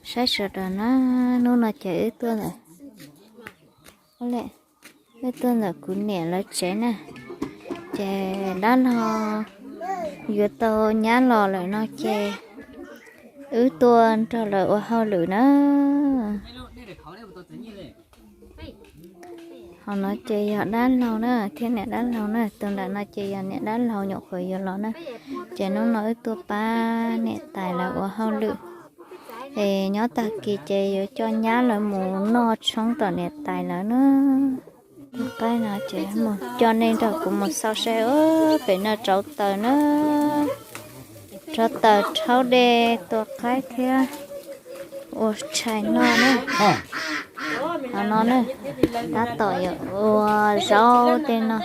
Saib sawv daws na, hnub no ces wb tuaj ntawm, wb tuaj ntawm kuv niam lawv tsev na, ces dab laug yuav tau nyab los lawm no ces wb tuaj nrog lawv ua hauj lwm na. Hauv no ces yog dab laug na thiab niam dab laug na, tus nram no ces yog niam dab laug nyuam qhuav yuav los na. Ces hnub no wb tuaj pab niam tais lawv ua hauj lwm, es nyob tag kis ces yuav coj nyab lawv mus noj tshoob tom niam tais lawv na. Tus qaib no ces mus coj nej nrog kuv mus xauj saib, pem no rauv taws na, rauv taws rhaub dej tua qaib thiab ua tshais noj na. Qhov no na, tab tom yuav ua zaub tej no.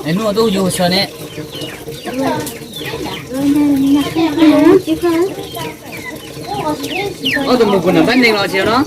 Hnub no tuaj yug sawv ne. Ob tug mus puas nram Pab Neeg los tsis no?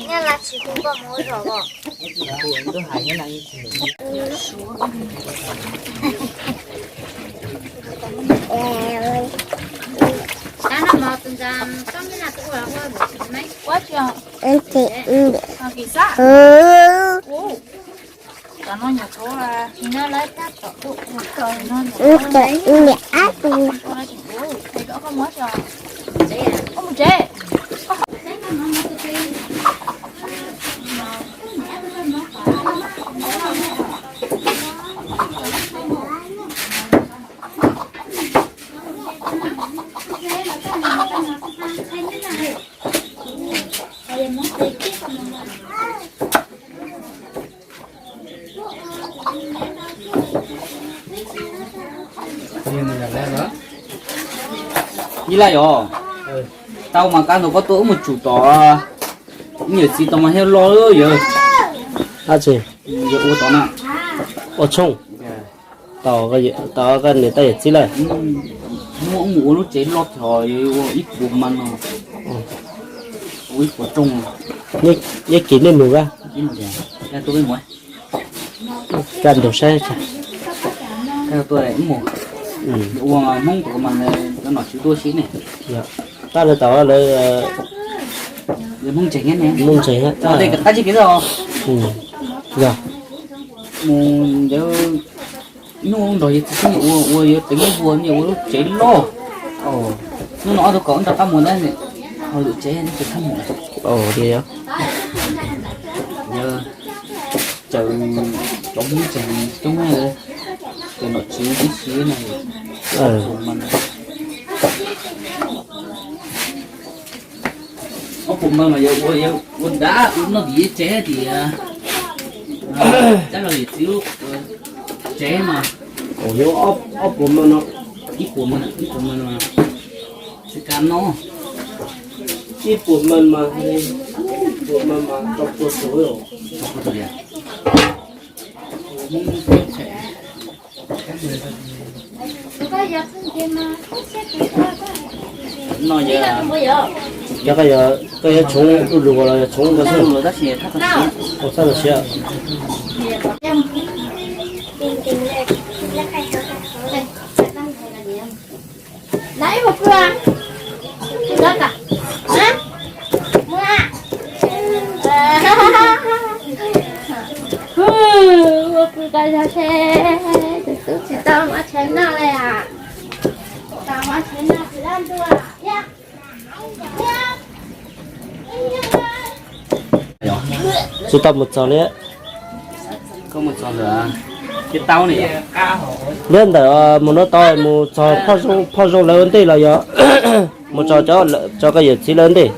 Nyob laj tsis hu koj mus ua zog os. Ib laj yog tau mas kab ntawd koj tuaj wb mus tsum tom, wb niam txiv tau mas thiaj loj yawg. Yuav ua tom na. Ua tshoob. Tau, tau koj niam tais yawm txiv lawm. Muaj mus ua lub tsev loj txog ua ib puas mas no, ua ib puas rooj. Yeej kis nej mus a? Kaj ntug saib. Ua Hmoob tus mas cov nom tswv tuaj sib ne. Tab lawv tau lawv Hmoob ntseeg, Hmoob ntseeg. Yog mus ntawd, hnub nrog yawg txiv xwb ua, ua yuav teev lub vuag, ua lub tsev loj. Hnub no ob tug kaum nrog qab mus ntag, ho lub tsev neb tsis txhob mus. Yog tsaws cov Hmoob tseem coob, ces nom tswv tib si no. Ob puas mas mas yog ua, ua nrad ua noj tim tsev tias, cab los yawm txiv lub tsev mas. Yog ob puas mas no, ib puas mas, ib puas mas no, tsis kav no, ib puas mas mas, ib puas mas mas rau puas saud. No yog, yog koj yuav tshoov lus los yog tshoov ntawd xwb, tab sis ua txhob txawm siab. Ua pw koj zog seb, tus tub tsis tau mov tshav noj li as. Tau mov tshav noj tsis dab ntuj. Tsis tau mus txog li. Liab ntawm mus no tau mus txog Phoj Zoo lawv ua ntej los yog mus txog cov koj yawm txiv lawv ntej?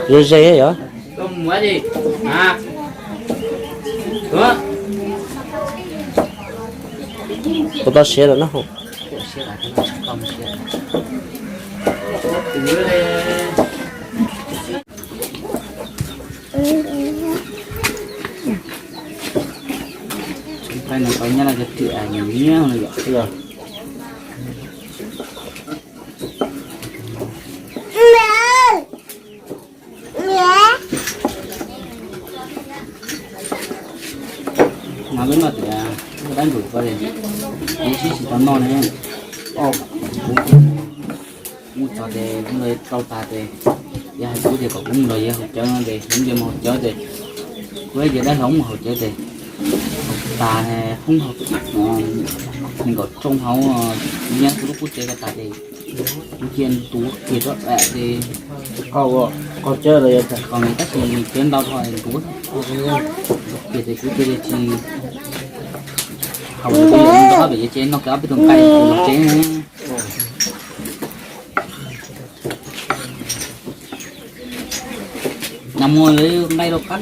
Ze ze yog. Kuv tau siav lawm na. Mas lub no tias dab ntsuav ko es kuv sib tsis tau noj ne. Kuv mus txog ces kuv los rau tas ces yawg hais kuv tias kom kuv mus nrog yawg haus cawv no ces kuv nce mus haus cawv ces kuv hais tias dab hlob mus haus cawv ces haus tas hoob haus nees nkaum rooj hauv, nyob kuv lub qub tsev ko tas ces kuv cia ntuav kiag rau ces qaug cawv los yog qaug tab sis cawv ntau dhau ntuav, ntuav kiag ces kuv cia li tsis haus li, kuv yuav mus rau ob pem yawg tsev noj kiag ob peb tug nqaij los tsev. Nag hmo lawv nqaij rau qab.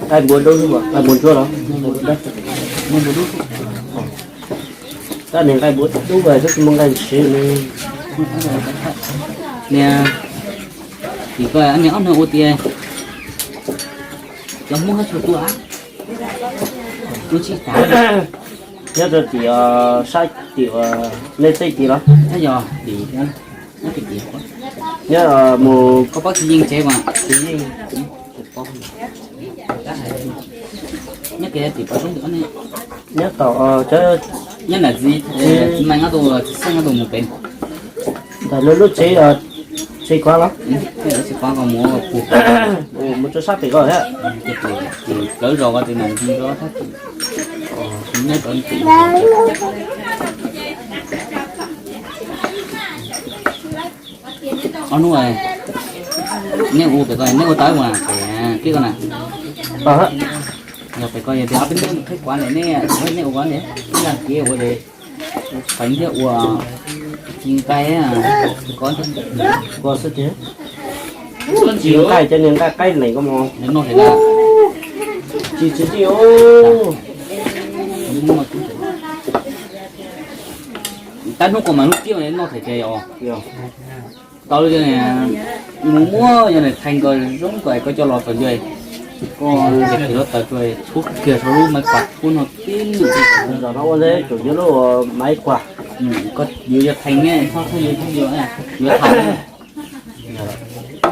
Nqaij npua dub, nqaij npua ntsuab los? Tab nis nqaij npua dub, tab sis muaj nqaij ntshiv li. Niag, niag ob nws ua tias cov Hmoob hab tshua tua, tua tsis tas. Nyob rau tim sab tim nej tej tid los? Yog tim, nyob tim, nyob mus koj paub tsis yeej tsev mas tsis yeej. Nyob tim pov zoo, nyob tom cov, nyob ntawm txiv, txiv Meej ob tug, txiv Xeeb ob tug mus pem. Ntawm lawv lub tsev, tsev kov los? Tsev kov mus, mus rau sab pem ko thiab. Plawv zos ko tus nas ntxi ko thiab. Nyob tom tim. Ob hnub nej ua pem ko, nej ua tau ua pem kib ko na? Yog pem ko yog tias ob peb hnub mus qhib kuav ntawm nej, nej ua kuav ntawm ib lag kiv ua li, feev thiab ua ci nqaij ko, ua xwb tiag. Ci nqaij cov niag nqaij qaib lees ko mog. Ci tsis tij. Ab hnub koj mas lub tiab noj thaum tias yog tau li mus muab yog niam Theej ko zoo ko koj coj los txog ncua, koj ntsia kiag lub taws tsuas txhub kiag rau lub maiv quas pub no tib lwm. Zaum no ua li tseem yuav lub maiv quas, koj yuav yog Theej ne, txhob txhob yuav, txhob yuav, yuav Theej.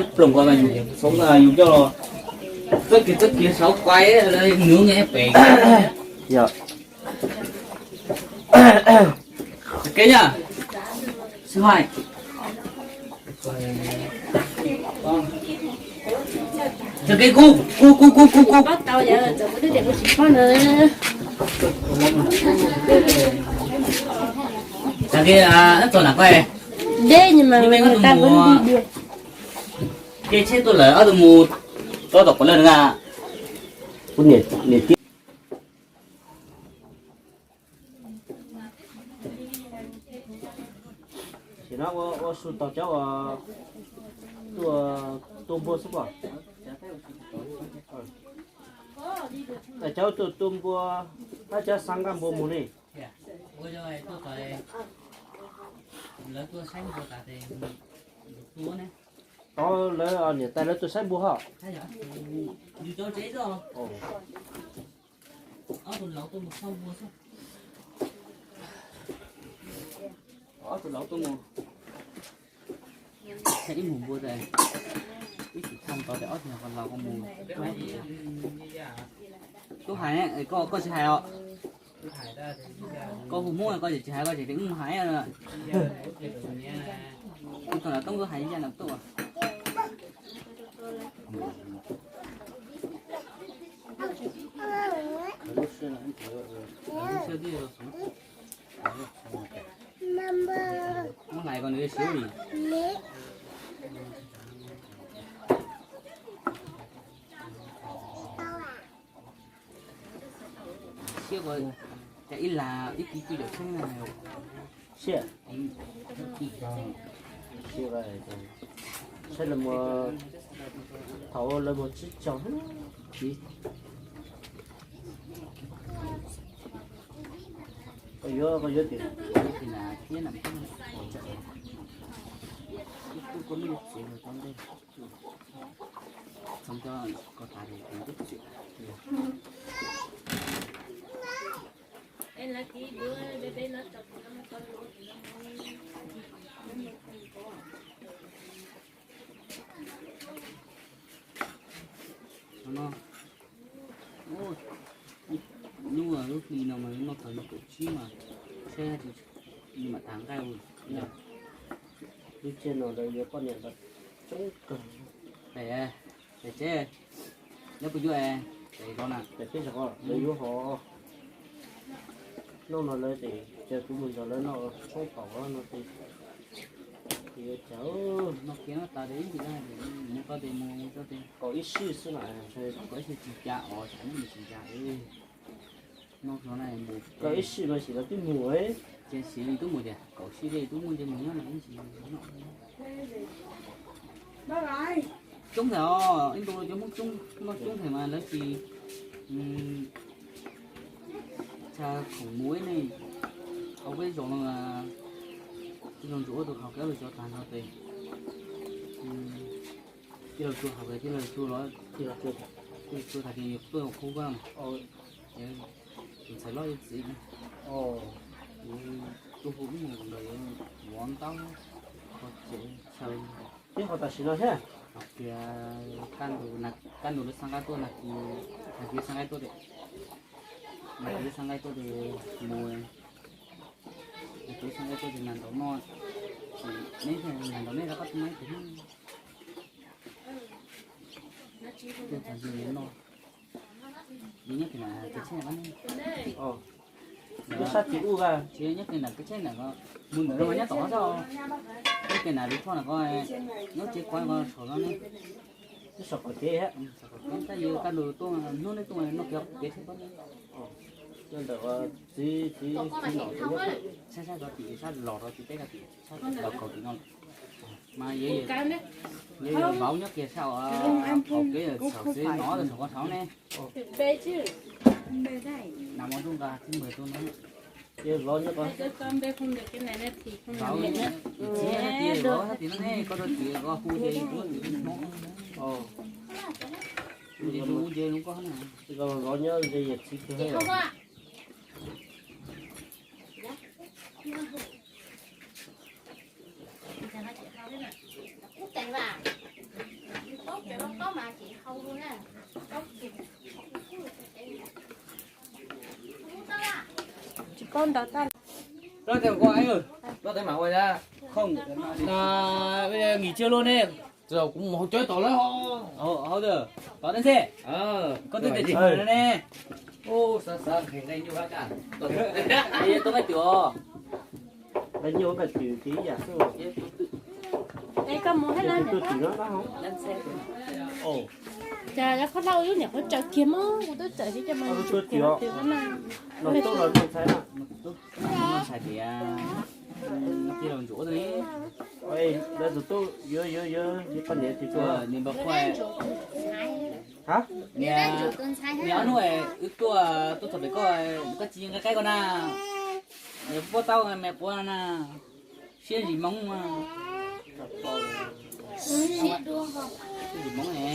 Ib ploog ko mas yus coj los txawb kiag txawb kiag saum quas nws nge pem. Yog Txawg kev yog, txawg kev kub kub kub kub kub kub. Txawg kev txog nram ko, deb, ces tsheb tuaj lawm ob tug mus rau tom quav lawm na. Kuv niam tij. Tam sim no ua su tos cov uas tuaj tua npua xwb pob. Cov tuaj tua npua, hab cov xa nqaj npua mus ne. Tod lawv niam tais lawv tuaj saib npua hos. Ob tug laus tuaj mus, ib mus npua tas, ib tug thaj tod tas ob tug laus ko mus. Tub hais, koj tsis hais os. Koj hu Hmoob koj tsis hais, koj tseem tias mus hais. Kuv tau nram toob tub hais ib zaj nram toj. Muab hlais ko nws siab li. Siab ko, cas ib lag ib kis twb yuav tsheej na. Siab, saib lawv mus, thaum lawv mus tsib caug, koj yuav, koj yuav tias, ib tug koj muaj txiv los tau ntej, txhoov cov ko tas li kuv twb txiv. No, hnub lub hli no mas noj tag li kaum tsib mas saib li mam tas nqaij ua. Lub tsiaj no lawv yuav poj niam ntawd coob kawg. Pem, pem tsev, nyob puas yuav es, pem zov na, pem tsev zov ko lawv yuav hov. Hnub no lawv tias cia kuv mus zov lawv noj tshoob taum no ces, yuav cas, noj kiag no tas li ib ntsis, mus tau ces mus tau ces kaum ib sij xwb na, kaum ib sij tsis cas os, tsam mus tsis cas. Noj no na, kaum ib sij no xyov lawv twb mus, cia xyov li twb mus tias kaum sij li twb muaj ntsej muag nyob no ib ntsis noj. Coob ntawm os, ib ntu cov Hmoob coob, noj coob ntawm mas lawv tsis tshaj khoom mus ib ne. Hauv peb zos no, ib zos ntsuas ua tus hauv kev ua zov tag nrho tes, tij laug Tsuag hauv kev, tij laug Tsuag los, tij laug Tsuag tag kis tuaj ua qub koj, ces tus ntxhais loj yawg txiv, tus hu ib mus ntawd yuav muab ntaub kho tsev chaw. Twb ho tam sim no thiab. Hais tias kaj ntug, kaj ntug lawv xa nqaij tuaj, nag kis lawv xa nqaij tuaj tias, nag kis lawv xa nqaij tuaj tias mus, nag kis lawv xa nqaij tuaj tias nag ntaus noj, neb nag ntaus neb rov qab tuaj neb tus hnub. Tuaj txog ntawm no, nyob kiag nram kev tsheb no, nyob sab tim ub, tsis nyob kiag nram kev tsheb ntawm ko, mus ntawm no mas nyob tom qab xwb. Nyob kiag nram lub tshoj ntawm ko, nyob tsev kuav ko saum no ne. Nyob saum qaum kev, tab yog kaj ntug tuaj, hnub neb tuaj noj kiag kev tsheb ko. Ntawm txiv, txiv, txiv nom, sab sab ko tim, sab los rau tim teb ko tim, sab los kaum tim no. Mas yog, yog vauv nyob kiag sab qaum kev txhaum xwb, no tau saum ko saud ne. Nas mos ntuj nqa tib npawg tuaj no. Ces vov nyob ko. Vov nyob ko. Vov hab tim no ne, koj rau tim ko hu ces hu tim Hmoob. Ces hu ces hu koj na. Vov nyob ze yam txiv kawg. Tsis paub ntau tag. Nghỉ trưa luôn đi. Kuv mus hauv cov tom lawm. Hauv, hauv, tom Đen Xi. Koj twb tias tsis mus no ne. Xav xav nqe nyuj hab tas. Tau nqaij twm os. Nqe nyuj nqaij twm tib yam xwb. Es koj mus hab na. Tus twm no dab hau. Cas yog koj hlab ua lub niam qhuav tsawm kiag mog, kuv twb tsawm tsis coj mus tua twm os. Los tub los ntxhais na. Ntxhais tias, ntxhais tias, lawv tus tub yuav yuav yuav yuav poj niam tsis tau. Hab, niam ob hnub wb tuaj, tuaj txog pem koj, koj tsis nqa qaib koj na. Niam puab tau me puab na, siab ntsis Hmoob. Ntsis Hmoob ne.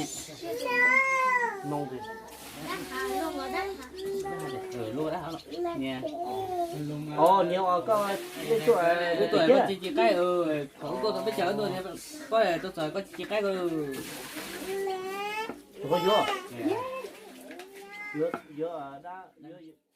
Hmoob. Luaj dab hab los niam. Os, niam os, koj, wb tuaj koj tsis ci qaib, thaum wb tuaj tau peb caug wb tuaj, koj tuaj txog koj tsis ci qaib koj. Tus koj yuav, yuav, yuav dab, yuav.